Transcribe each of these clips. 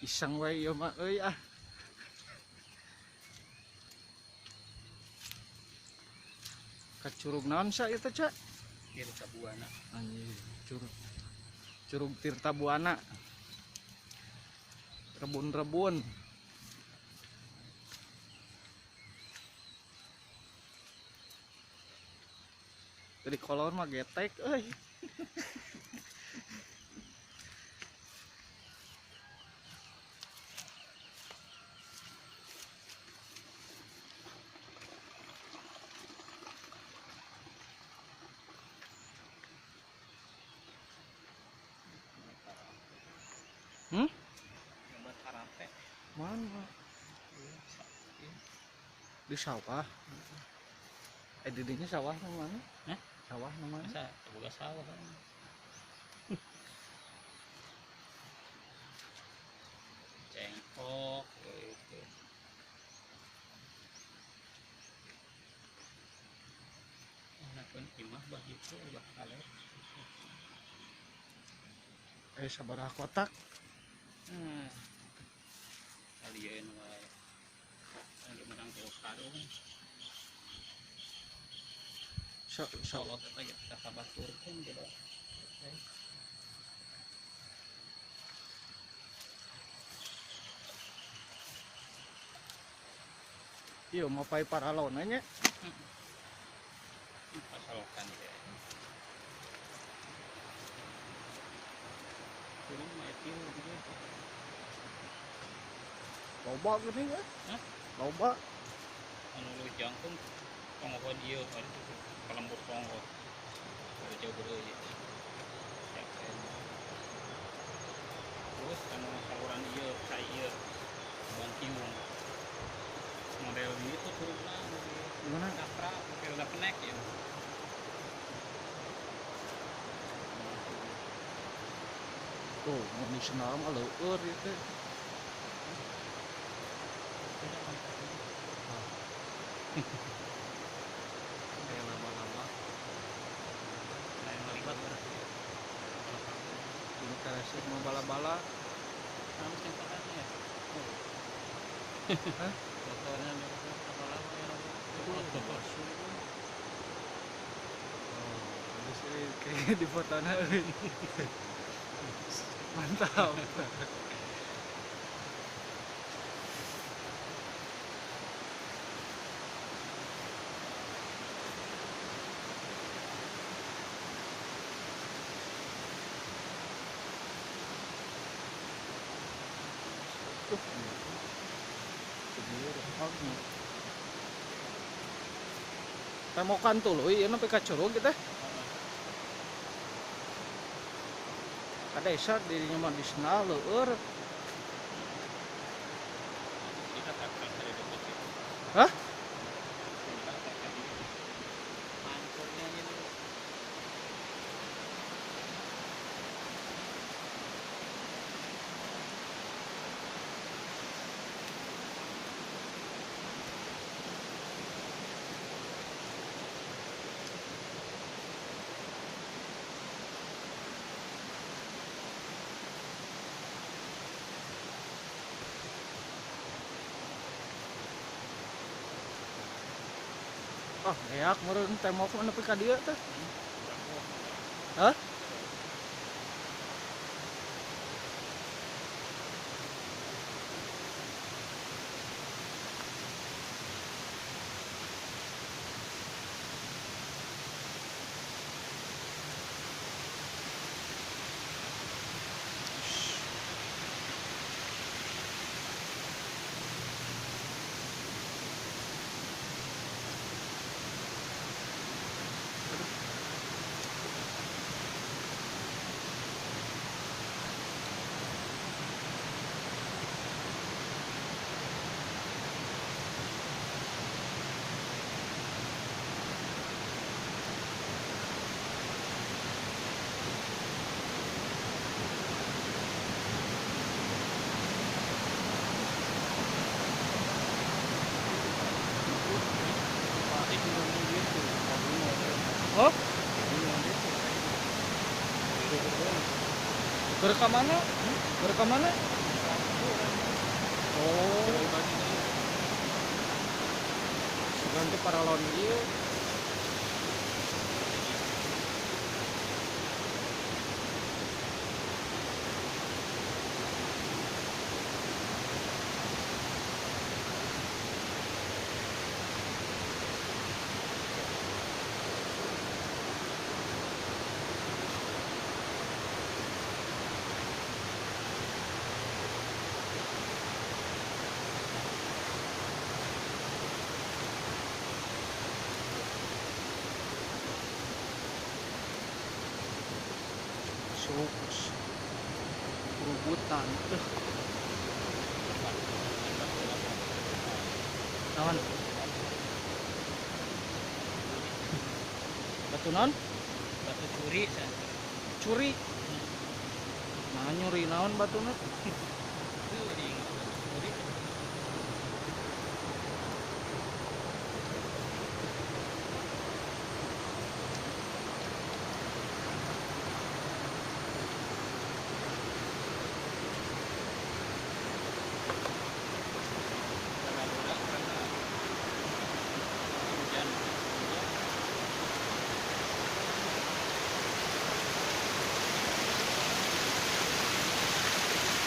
Iseng wae ieu mah euy ah. Ka curug naon sa ieu teh, Cak? Tirta Buana. Anjir, curug. Curug Tirta Buana. Rebun-rebun. Dari kolor mah getek euy. Buat karate. Mana? Di sawah. Didinya sawah mana? Hah? Sawah namanya? Masa boga sawah. Cengkok gitu. Enakeun imah bah itu bah kaler. Sabaraha kotak? Kalieun wae. Anu menang tilu karung. Solot eta ge ka kabaturkeun gitu. Ieu mah pai paralona nya. Pasalokan teh. Turun mah tilu gitu. Loba geuning euy. Hah? Loba. Anu leuwih jangkung tonggoh ieu ari kalembur tonggoh. Ari jauh beureui. Terus anu saluran ieu cai ieu bangkiung. Model itu curugna gimana? Kapra pakai roda kenek ya. Tuh, mun di sendal mah leueur ieu teh. Kayak lama-lama. Kayak ngeliwat berarti. Ini karesep mah bala-bala. Harus yang tengahnya ya. Hah? Motornya bala-bala ya. Oh, bagus euy kayak di fotona euy. Mantap. Temokan tuluy ieu nepi ka curug teh. Ka desa dirinya mah di sendal leueur. Hah? Oh, geak meureun tembok mah nepi ka dieu teh. Hah? Oh? Keur ka mana? Ke mana? Oh. Ganti paralon ieu. Perebutan. Naon? Batu naon? Batu curi. Curi. Nah, nyuri naon batuna? Curi, curi.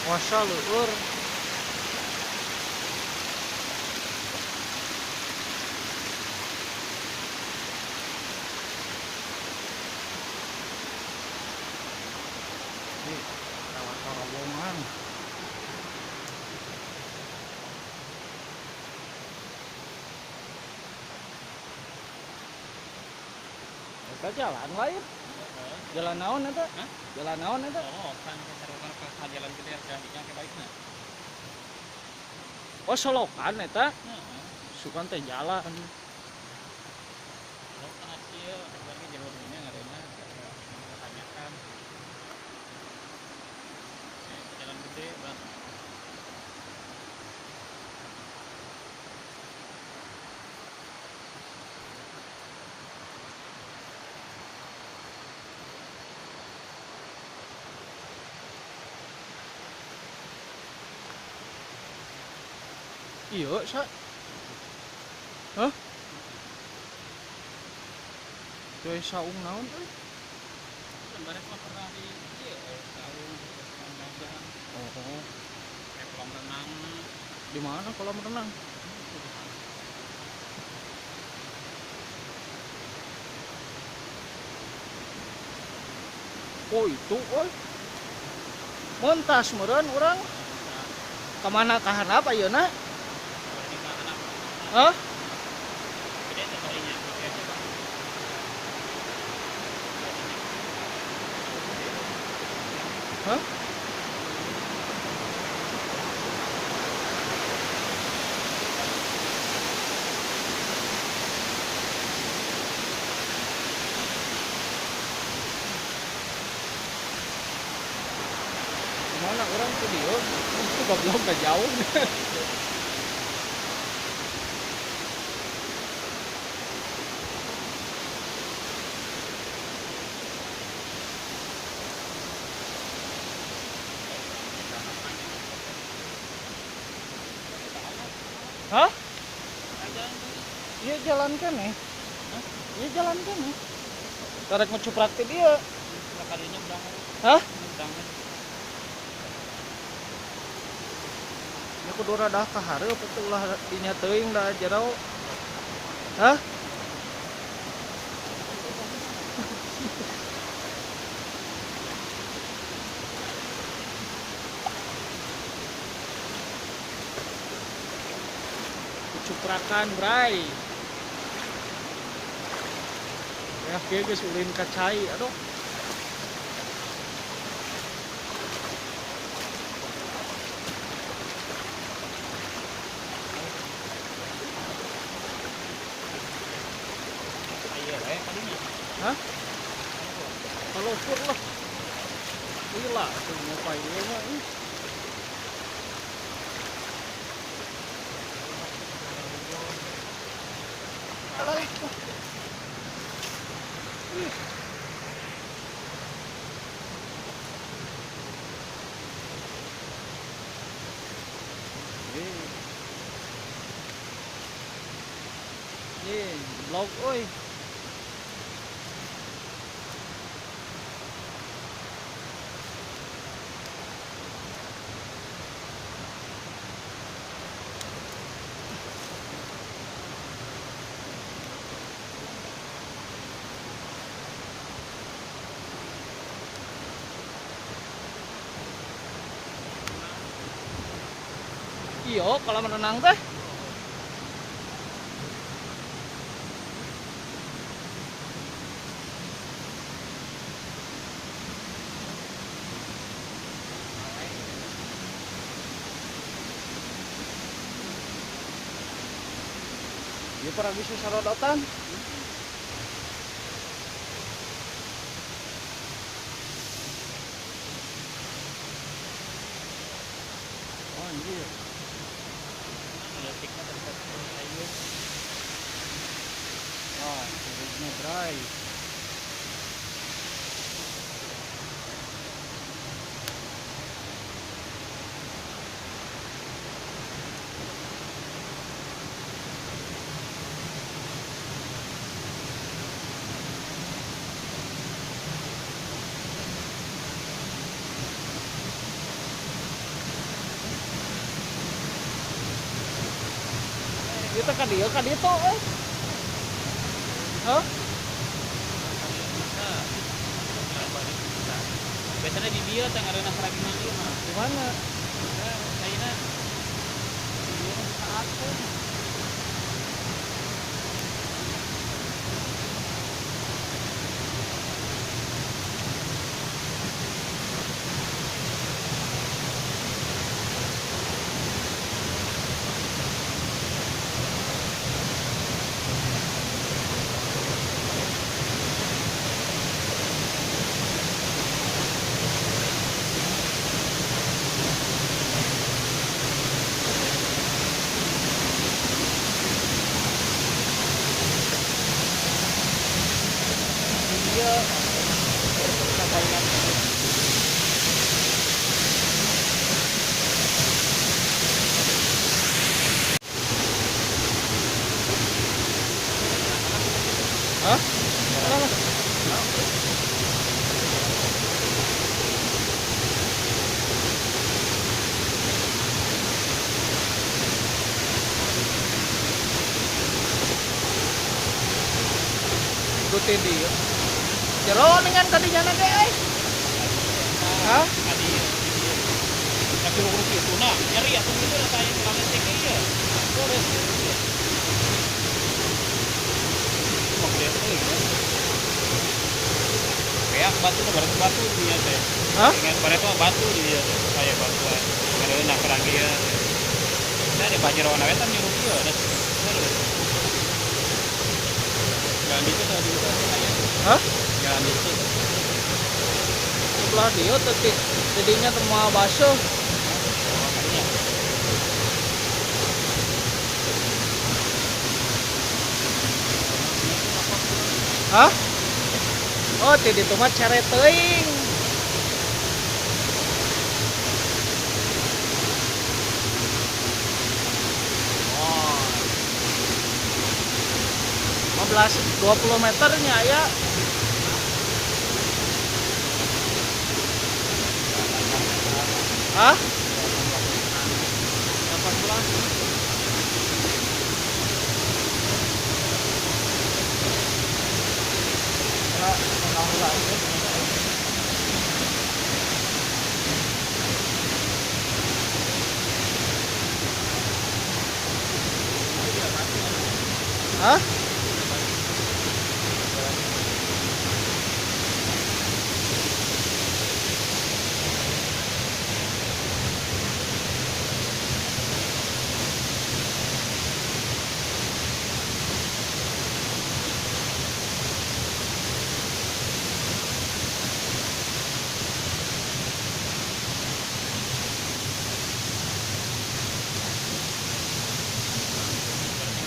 Puasa leueur. Nih, lewat terowongan. Eta jalan lain. Jalan naon eta? Hah? Jalan naon eta? Oh, kan ka jalan gede jadinya ke baikna. Oh, solokan eta? Heeh. Sukan teh jalan. Solokan ieu lagi jalur dinya ngaranna tanyakan. Jalan gede, Bang. Iya, sa. Hah? Coy saung naon euy? Kemarin mah pernah di ieu saung kondangan. Oh. Kayak kolam renang. Di mana kolam renang? Oh, itu euy. Mentas meureun urang. Kemana ka handap ayeuna? Hah? Hah? Kemana orang tuh dia? Itu goblok gak jauh. Hah? Iya jalan kan nih. Iya jalan kan nih. Tarik ngecuprak ti dia. Hah? Ya kudu rada ka hareup atuh ulah dinya teuing da jero. Hah? Cuprakan, bray. Ya, kieu geus ulin ka cai, aduh. Hah? Kalau ukur lah. Gila, tuh ngapain ieu mah. Ih, blog euy. Iyo, kolam renang teh. Ieu para bisa sarodotan. Oh, anjir. Wah, curugnya bray. Kita ka dieu ka ditu euy. Hah? Biasanya di dia teh ngareunah kerajinan ieu mah. Di mana? Ayeuna Saat dia Hah? Kenapa? Ikutin dia. Jero dengan tadinya nage euy. Hah? Adi tapi urus itu nah nyeri atuh kitu da tanya urang teh ieu. Terus. Mau lihat euy. Kayak batu nu baru batu dia teh. Hah? Ingat bareto batu dia teh. Aya batuan. Ngareunah kerang ieu. Nah di pajeroan we teh nyuruh ieu da. Jalan itu tadi itu aya. Hah? Jalan itu. Sebelah dia teh tidinya teh moal basuh. Oh, kayaknya. Hah? Oh, ti ditu mah cere teuing. Oh. 15 20 meternya ya. Hah? 18. Hah?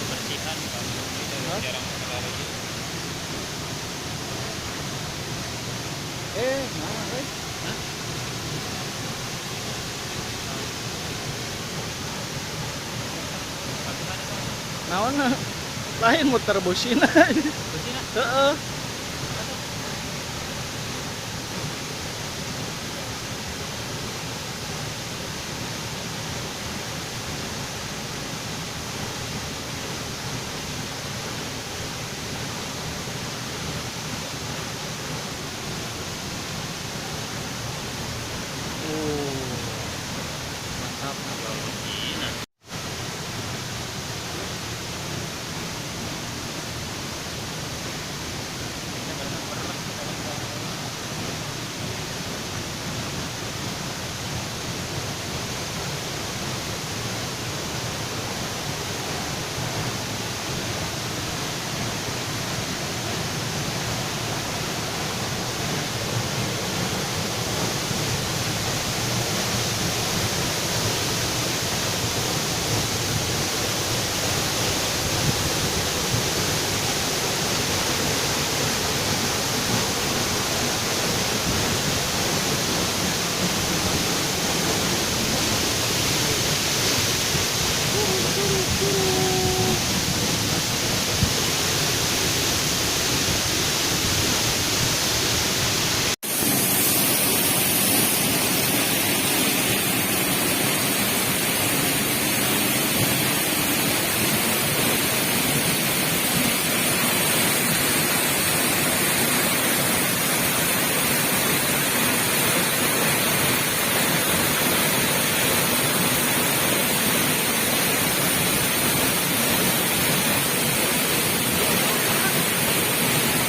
Kebersihan Hah? jarang lagi. Nah, eh. Hah? Naon? Lain muter busina. Busina. Heeh. Oh. Mantap. Busina.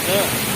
Tuh.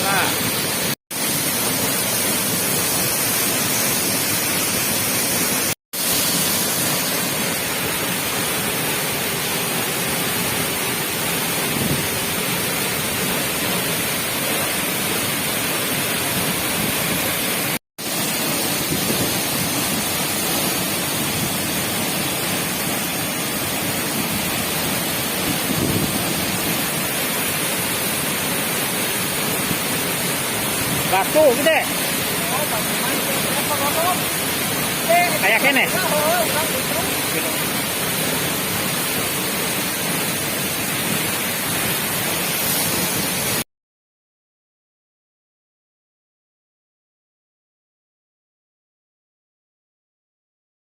Nah. Batu gede. Kayak kene.